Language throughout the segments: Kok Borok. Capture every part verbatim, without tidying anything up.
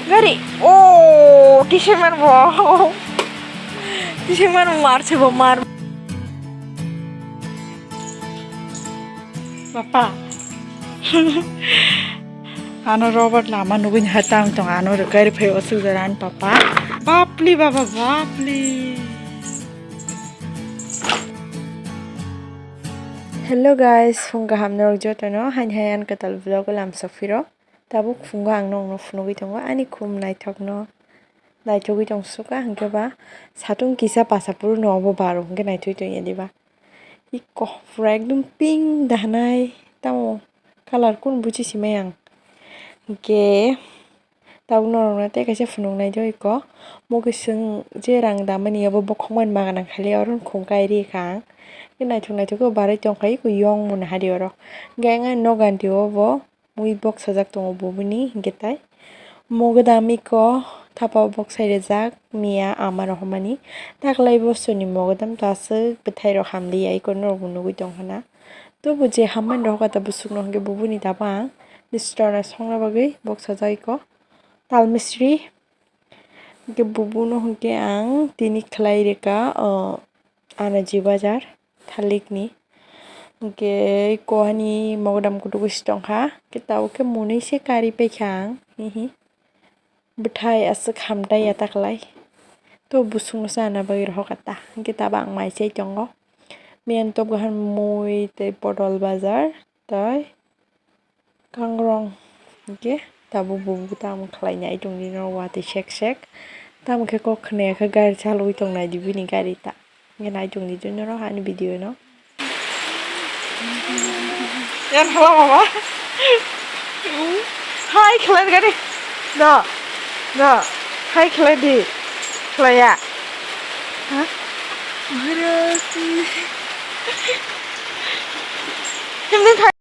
Gari. Oh, tisai mar bo. Tisai mar mar se bo mar. Papa. Ano Robert lama nugui ni hai tang tong, ano rwkai rwphai o sukjak ani papa. Bapli baba, bapli. Hello guys, phung kaham norok jotono, haini hai ani kwtal vlog o lamsok phiro. Tabuk phungo ang nokno phunugui tongo, ani khum naithokno naithogui tong suka, hwnkhe ba satung kisa pasa phuru no obo baro hwnkhe naithogui tongya diba. Iko pura ekdom pink dahanai, tamo colour kunu buji simai ang. Hwnkhe tabuk norokno tei kaisa phunuknai do iko. Mokiswng je rang damani abo bokhokmani bagan ang khali oro khum kairi kha ang. Hwnkhe naithok naithok khe barwi tongkha iko yong mona hari oro. Hwnkhe ang ani nok ganti o bo mui boksajak tongo bubuni hwnkhe tai. Mogodam iko thapa o boksai rijak miya ama rohormani. Taklai bosoni mogodam to aswk bwthairok hamliya iko norokbo nugui tongkha na. Tobo je hammani rohor kata bwswkno hwnkhe bubuni tabang mistrana songna bagwi boksajak iko tal misri. Hwnkhe bubuno hwnkhe ang tini khlai rwkha, o, Anaji bazar thalikni. Hwnkhe iko ani mogodam kutugo se tongkha. Hwnkhe tabuk khe mwnwi se kari paikha ang, hihi. Bwthai aswk hamtaiya taklai. To bwswkno sana bagwi rohor kha ta. Hwnkhe tabuk ang mai chai tongo. Miyan tobgo han mui tei potol bazar tei kangrong. Hwnkhe tabuk bo tamo khlainai tongdi no watwi sek sek. Tamo khe kok khwnaya khe gari chalogwi tongnai di bini gari ta. Hwnkhe nai tongdi di norok ani video no. Yan hala mama. Hai khlai gari. Do. Do. Hai khlai di. Khlaiya. Ha? Maharaji. Himdi thai.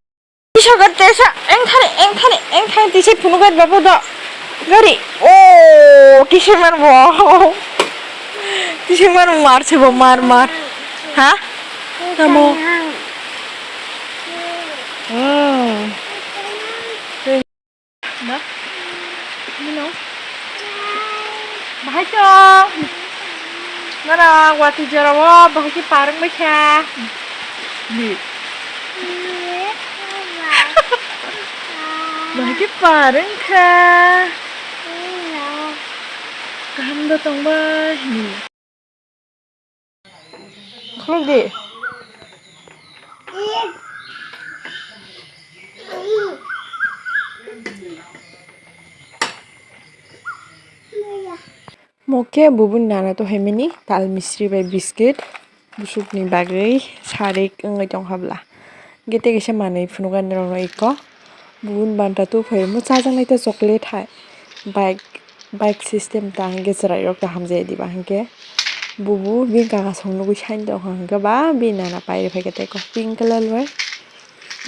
Tisa gari tisa. Eng thani, eng thani, eng thani tisa phunu gari babu do. Gari. Oh, tisa mar bo. Tisa mar mar se bo mar mar. Ha? Tamo. Hmm. Ba? Mino? Bahai to. Nara wati jora wo bahai ki parang bai kha. Di. Bahai ki parang kha. Kaham da tong bai. Khuluk di. Mo khe bubuni nana to hemini tal misri bai biscuit busukni bagwi sarik wngwi tong habla. Hwnkhe tei kaisa manwi phunukani rokno iko. Bubuni banta tuphai omo chajaknai ta chocolate hai. Bike, bike system ta hwnkhe chwrairok ta hamjai diba hwnkhe. Bubu bini kaka song nugui saini tongkha hwnkhe ba bini nana pairi phaikhe tei kok pink colour bai.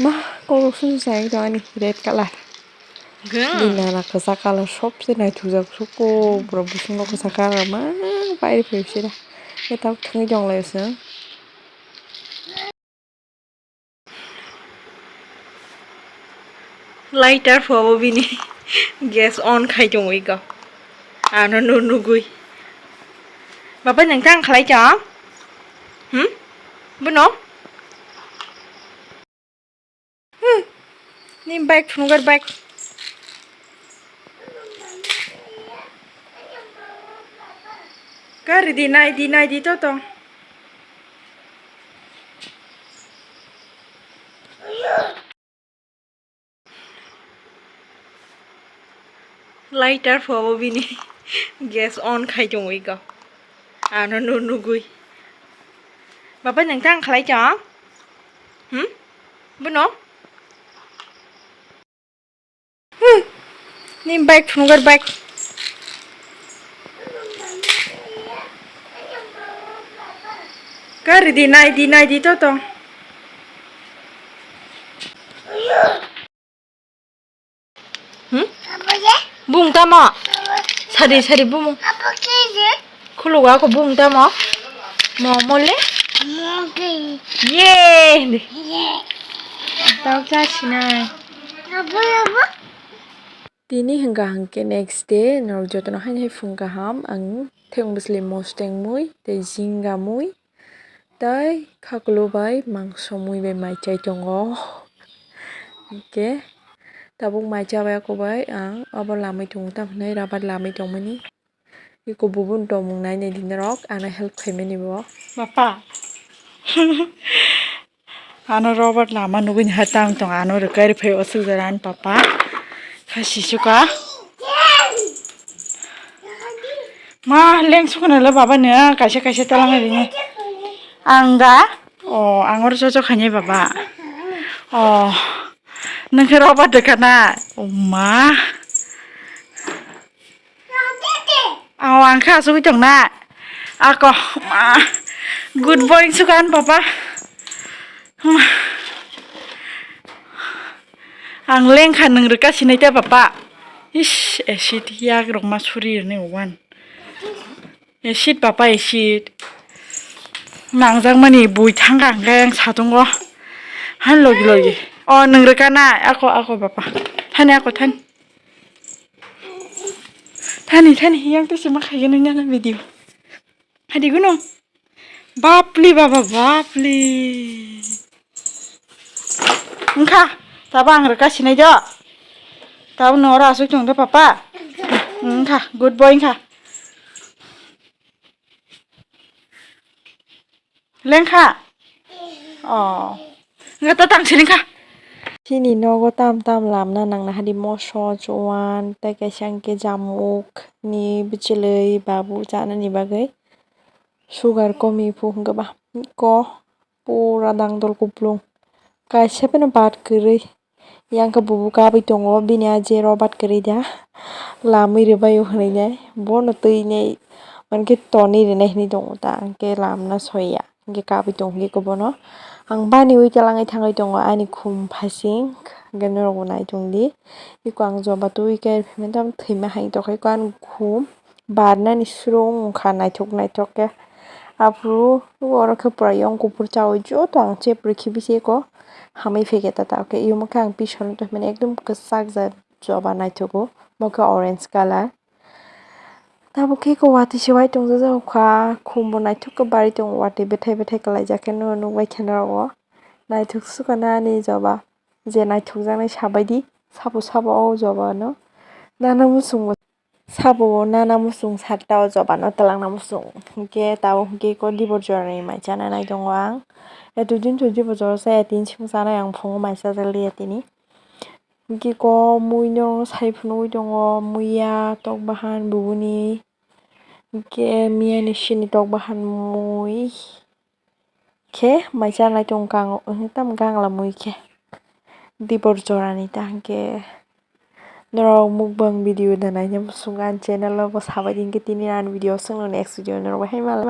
Ma kok rok sung sung sai tongani red colour. Bini nana kwchak colour sobse naithokjak suko borok busungno kwchak colour ma pairi phai sida. Khe tabuk thwngwi tonglaio chwng. Lighter pho bo bini gas on khai tongwi go. Ano no nugui. Baba nang tang khlai chong? Hmm? Bono? Hmm. Ni bike phunukar bike. Gari di nai di nai di to to. Lighter pho bo bini gas on khai tongwi go. Ano no nugui. Baba nang tang khlai chong? Hmm? Bono? Huh. Ni bike phunukar bike. Gari di nai di nai di to to. Hmm? Bung tamo? Sari sari bung. Khulugo ako bung tamo? Momo le? Ye. Tau cha sinai. Tini hwnkha hwnkhe next day, norok jotono haino hai phung kaham, ang thayung bwsli mosteng mui tei jinga mui tei khakulu bai mangso mui bai mai chai tongo. Hwnkhe tabuk mai chabai ako bai ang abo lamwi tongo, tamo hwnwi rabar lamwi tongmani. Iko bubun tongmung nainai di norok, ano help khaimani bo. Bapa. Ano Robert lama nugui ni hai tang tong, ano rwkai rwphai o sukjak ani papa. Kha sisuka. Ma leng sukuna le baba ne kaisa kaisa talang rini. Ang da? O, ang oro jojo khainai baba. O, nung khe Robert de kana? O ma. Aw, ang khe asugui tong na. Ako, ma. Good boy, sukan, papa. Ma. Ang lengkha nung rwka sinai ta, papa. Ish, acid yak rok ma suri rwni wan. Acid, papa, acid. Nangjakmani bui thangkha, hwnkhe ang satungo. Han logi logi. O, nung rwka na. Ako, ako, papa. Thani, ako, thani. Thani, thani, yang tu sima khaigani nana video. Hadi guno. Bapli baba, bapli. Wngkha, tabo ang rwka sinai do. Tabo noro asuk tong do papa. Wngkha, good boy wngkha. Lengkha? Oh. Nga ta tang siling kha. Chini nogo tam tam lamna nangna hadi moso, chuan, tei kaisa hwnkhe jamuk ni bwchwlwi babu chanani bagwi. Sugar komi phu hwnkhe ba ko pura dangdol kuplung. Kaisa phano bad kwrwi. Yang khe bubu kabui tongo, bini a je Robert kwrwi da lamwi rwbaio hwnwi nai, bono twi nai, mankhe tonwi rwnai hwnwi tongo ta, hwnkhe lamna soya, hwnkhe kabui tongo hwnkhe bono. Ang bani ui twlangwi thangwi tongo ani khum phasing, hwnkhe norokbo nai tongdi. Eko ang joba twi khe rw phaimani tamo thwima hai tongkha eko ani khum. Barnani srung wngkha naithok naithok khe. Aphuru oro khe pura yong kuphur chaui joto ang chepri khibi se eko hamwi phekhe ta ta khe. Iyung khe ang pisongo tongmani ekdom kwchak ja joba naithogo. Bo khe orange colour. Tabuk khe eko watwi se wai tongjak kha. Khumbo naithok khe barwi tongo, watwi bethai bethai kwlaijak khe nukbai khe norok o. Naithok sukha ani joba. Je naithokjaknai sabaidi. Sabo sabo o joba no. Nana muchungo. Sabo nana muchung satta o joba no twlangna muchung. Hwnkhe tabuk hwnkhe eko dibor jorani mai chana nai tongo ang. Etodin to dibor jora chaya tini simo chanai ang phungo mai chajakliya tini. Hwnkhe eko mui no sai phunugwi tongo, muiya, tok bahan, bubuni. Hwnkhe miyani sini tok bahan mui. Khe mai chanai tong kang, tam gangla mui khe. Dibor jorani ta hwnkhe norok mukbang video da naina muchungo ani channel o bo sabai di, hwnkhe tini ani video swngno next video norok bo hai manlai.